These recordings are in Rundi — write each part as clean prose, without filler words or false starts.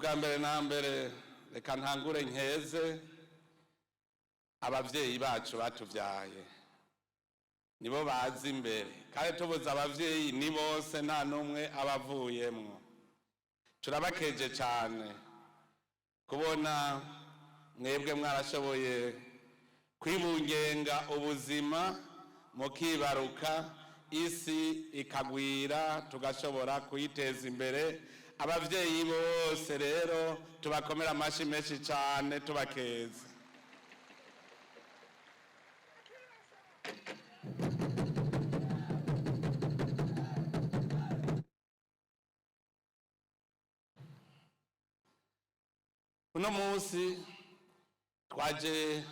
Ubwa mbere na mbere, reka ntangure nkeze abavyeyi bacu batuvyaye, nibo bazi imbere. Kandi tubuze abavyeyi, ni bose, nta n'umwe aba avuyemwo. Turabakeje cyane kubona mwebwe mwarashoboye kwibungenga ubuzima, mukibaruka, isi ikagwira, tugashobora kuyiteza imbere. Abavyeyi bose rero tubakomera amashi menshi cyane, tubakeza. Uno munsi twaje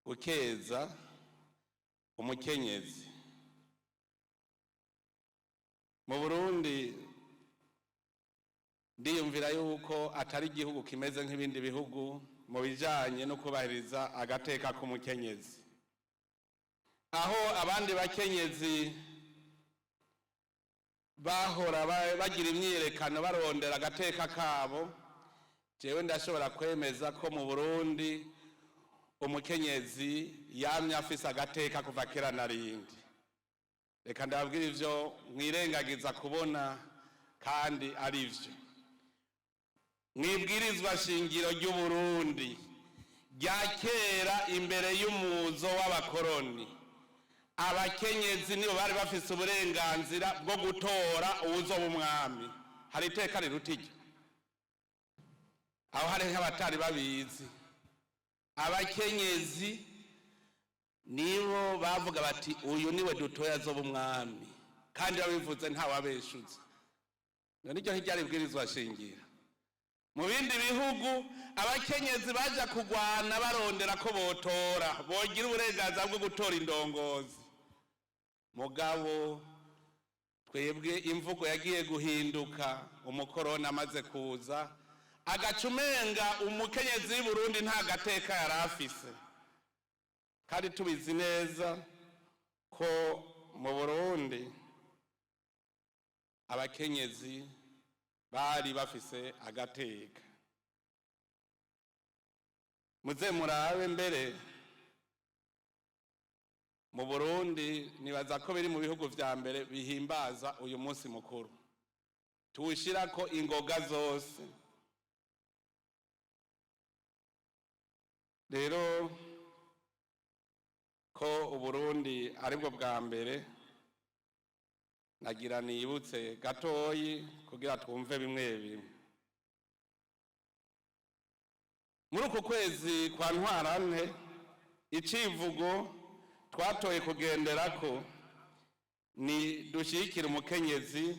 gukeza umukenyezi mu Burundi. Ndiyumvira yuko atari igihugu kimeze nk'ibindi bihugu mu bijanye no kubahiriza agateka k'umukenyezi. Aho abandi bakenyezi bahora bagira imyiyerekano barondera agateka kabo, jewe ndashobora kwemeza ko mu Burundi umukenyezi yamye afise agateka kuva kera na rindi. Reka ndababwira ivyo mwirengagiza kubona kandi ari vyo. Mwibwirizwa shingiro ry'Uburundi rya kera, imbere y'umuzo w'abakoroni, abakenyezi nibo bari bafise uburenganzira bwo gutora uwuzoba umwami. Hari iteka riruta iryo? Aho hari nk'abatari babizi. Abakenyezi nibo bavuga bati: "Uyu niwe dutoya azoba umwami." Kandi babivuze ntawabeshuza. None iryo ntiryari ibwirizwa shingiro? Mu bindi bihugu abakenyezi baja kugwana barondera ko botora, bogira uburenganzira bwo gutora indongozi. Mugabo twebwe imvugo yagiye guhinduka umukoroni amaze kuza, agaca umenga umukenyezi w'i Burundi nta gateka yari afise, kandi tubizi neza ko mu Burundi abakenyezi bari bafise agateka. Muze murabe mbere mu Burundi, nibaza ko biri mu bihugu vya mbere bihimbaza uyu munsi mukuru, tuwushirako ingoga zose. Rero ko Uburundi aribwo bwa mbere, nagira nibutse gatoyi kugira twumve bimwe bimwe. Muri uku kwezi kwa Ntwarante, icivugo twatoye kugenderako ni "Dushyigikire umukenyezi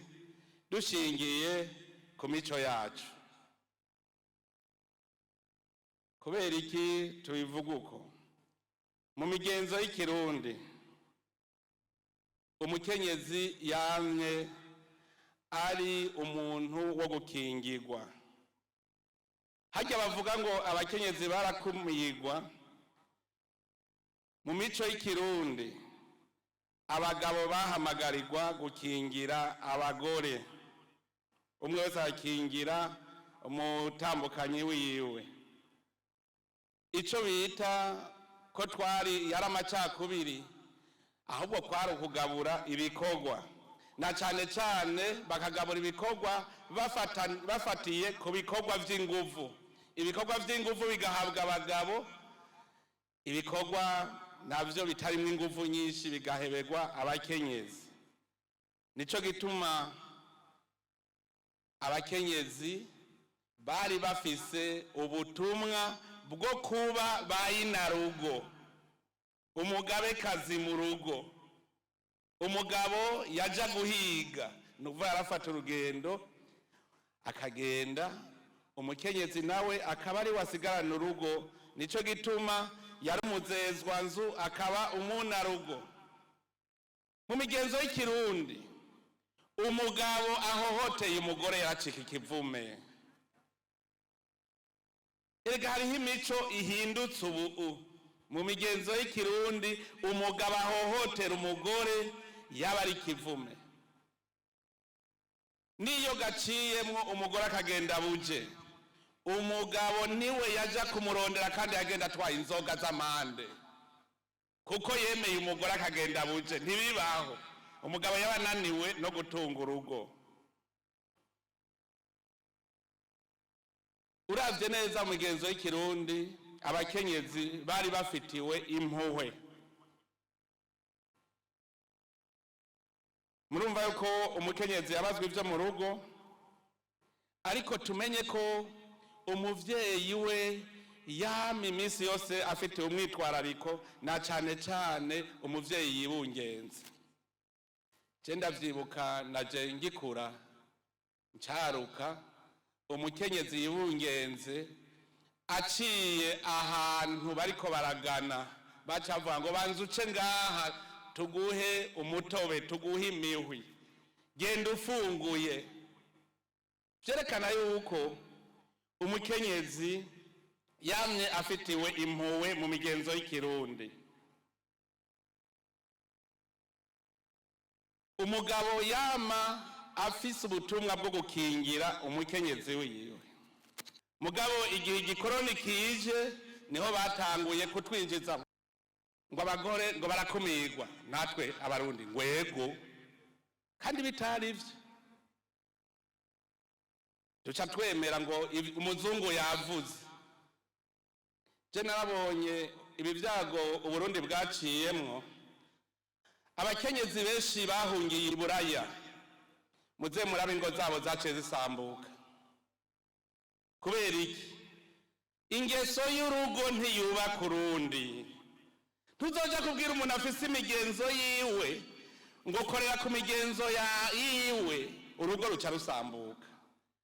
dushingiye ku mico yacu". Kubera iki tubivuga uko? Mu migenzo y'ikirundi, umukenyezi yamye ari umuntu wo gukingirwa. Hajya bavuga ngo abakenyezi barakumigwa, mu mico y'ikirundi abagabo bahamagarirwa gukingira abagore, umwe wese akingira umutambukanyi wiwe. Ico bita ko twari yari amacakubiri, ahubwo kwari ukugabura ibikorwa, na cane cane bakagabura ibikorwa bafatiye ku bikorwa vy'inguvu. Ibikorwa vy'inguvu bigahabwa abagabo, ibikorwa navyo bitarimwo inguvu nyinshi bigaheberwa abakenyezi. Nico gituma abakenyezi bari bafise ubutumwa bwo kuba bayinarugo, umugabekazi mu rugo. Umugabo yaja guhiga, ni ukuvuga yarafata urugendo akagenda, umukenyezi nawe akaba ari wasigarana urugo. Nico gituma yari umuzezwa nzu, akaba umunarugo. Mu migenzo y'ikirundi, umugabo ahohoteye umugore yaracika ikivume. Erega hariho imico ihindutse ubu. Mu migenzo y'ikirundi, umugabo ahohotera umugore yaba ari ikivume. Niyo gaciyemwo umugore akagenda buje, umugabo niwe yaja kumurondera, kandi yagenda atwaye inzoga z'amande kuko yemeye umugore akagenda buje. Ntibibaho, umugabo yaba ananiwe no gutunga urugo. Uravye neza mu migenzo y'ikirundi, abakenyezi bari bafitiwe impuhwe. Murumva yuko umukenyezi yabazwa ivyo mu rugo, ariko tumenye ko umuvyeyi we yama iminsi yose afite umwitwarariko, na cane cane umuvyeyi yibungenze. Je ndavyibuka naje ngikura ncaruka, umukenyezi yibungenze aciye ahantu bariko baragana, baca bavuga ngo banza uce ngaha tuguhe umutobe, tuguhe imihwi, genda ufunguye. Vyerekana yuko umukenyezi yamye afitiwe impuhwe mu migenzo y'ikirundi. Umugabo yama afise ubutumwa bwo gukingira umukenyezi wiwe. Mugabo igihe igikoroni kije, niho batanguye kutwinjiza ngo abagore ngo barakumirwa, natwe abarundi ngwego, kandi bitari ivyo. Duca twemera ngo umuzungu yavuze. Je narabonye ibi vyago Uburundi bwaciyemwo, abakenyezi benshi bahungiye i Buraya, muze murabe ingo zabo zaciye zisambuka. Kubera iki? Ingeso y'urugo ntiyubaka urundi. Ntuzoja kubwira umuntu afise imigenzo yiwe ngo korera ku migenzo ya yiwe, urugo ruca rusambuka.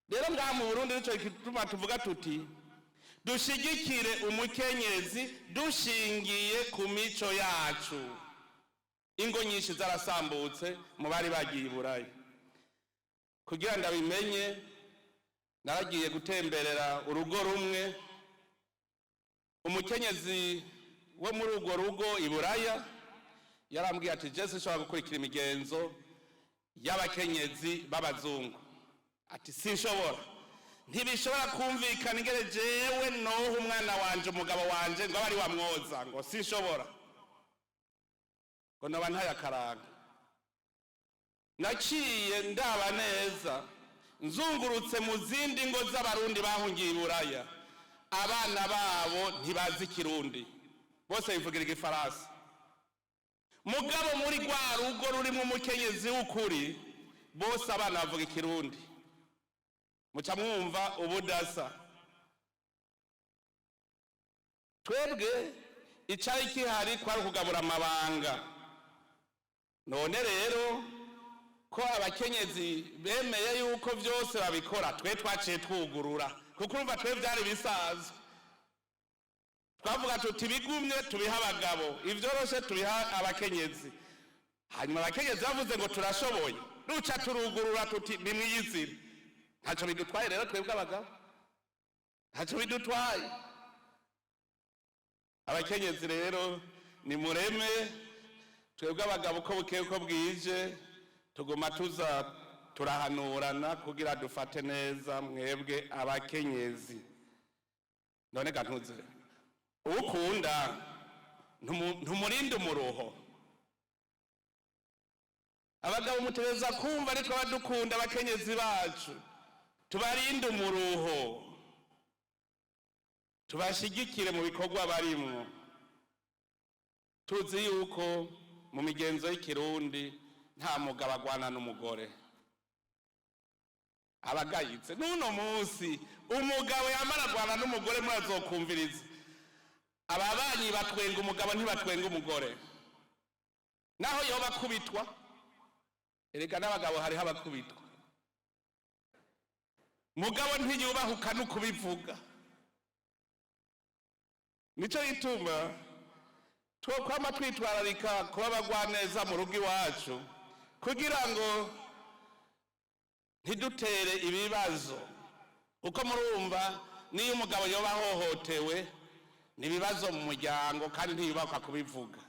Rero ngaha mu Burundi nico gituma tuvuga tuti dushigikire umukenyezi dushingiye ku mico yacu. Ingo nyinshi zarasambutse mu bari bagiye i Buraya. Kugira ndabimenye, naragiye gutemberera urugo rumwe. Umukenyezi wo muri urwo rugo i Buraya yarambwiye ati je sinshobora gukurikira imigenzo y'abakenyezi b'abazungu, ati sinshobora, ntibishobora kumvikana ingene jewe noha umwana wanje umugabo wanje ngo abe ari wamwoza, ngo sinshobora, ngo noba ntaye akaranga. Naciye ndaba neza, nzungurutse mu zindi ngo z'abarundi bahungiye i Buraya, abana babo ntibazi ikirundi, bose bivugira igifaransa. Mugabo muri rwa rugo rurimo umukenyezi w'ukuri, bose abana bavuga ikirundi. Muca mwumva ubudasa. Twebwe icari kihari kwari ukugabura amabanga. None rero ko abakenyezi bemeye yuko vyose babikora, twe twaciye twugurura, kuko urumva twe vyari bisanzwe. Twavuga tuti bigumye tubiha abagabo, ivyoroshe tubiha abakenyezi. Hanyuma abakenyezi bavuze ngo turashoboye, duca turugurura tuti nimwiyizire. Ntaco bidutwaye rero twebwe abagabo, ntaco bidutwaye. Abakenyezi rero nimureme, twebwe abagabo uko bukeye uko bwije tuguma tuza turahanurana kugira dufate neza mwebwe abakenyezi. None ga ntuze ukunda ntumurinde umuruho. Abagabo mutegereza kumva nitwe abadukunda abakenyezi bacu, tubarinde umuruho, tubashigikire mu bikorwa barimwo. Tuzi yuko mu migenzo y'ikirundi nta mugabo agwana n'umugore, abagayitse. N'uno munsi umugabo yamara agwana n'umugore, murazokumviriza ababanyi batwenga umugabo, ntibatwenga umugore, naho yoba akubitwa. Erega n'abagabo hariho abakubitwa, mugabo ntiyubahuka no kubivuga. Nico gituma twokwama twitwararika kuba abagwaneza mu rugo iwacu, kugira ngo ntidutere ibibazo. Kuko murumva niyo umugabo yoba ahohotewe ni ibibazo mu muryango, kandi ntiyubakwa kubivuga.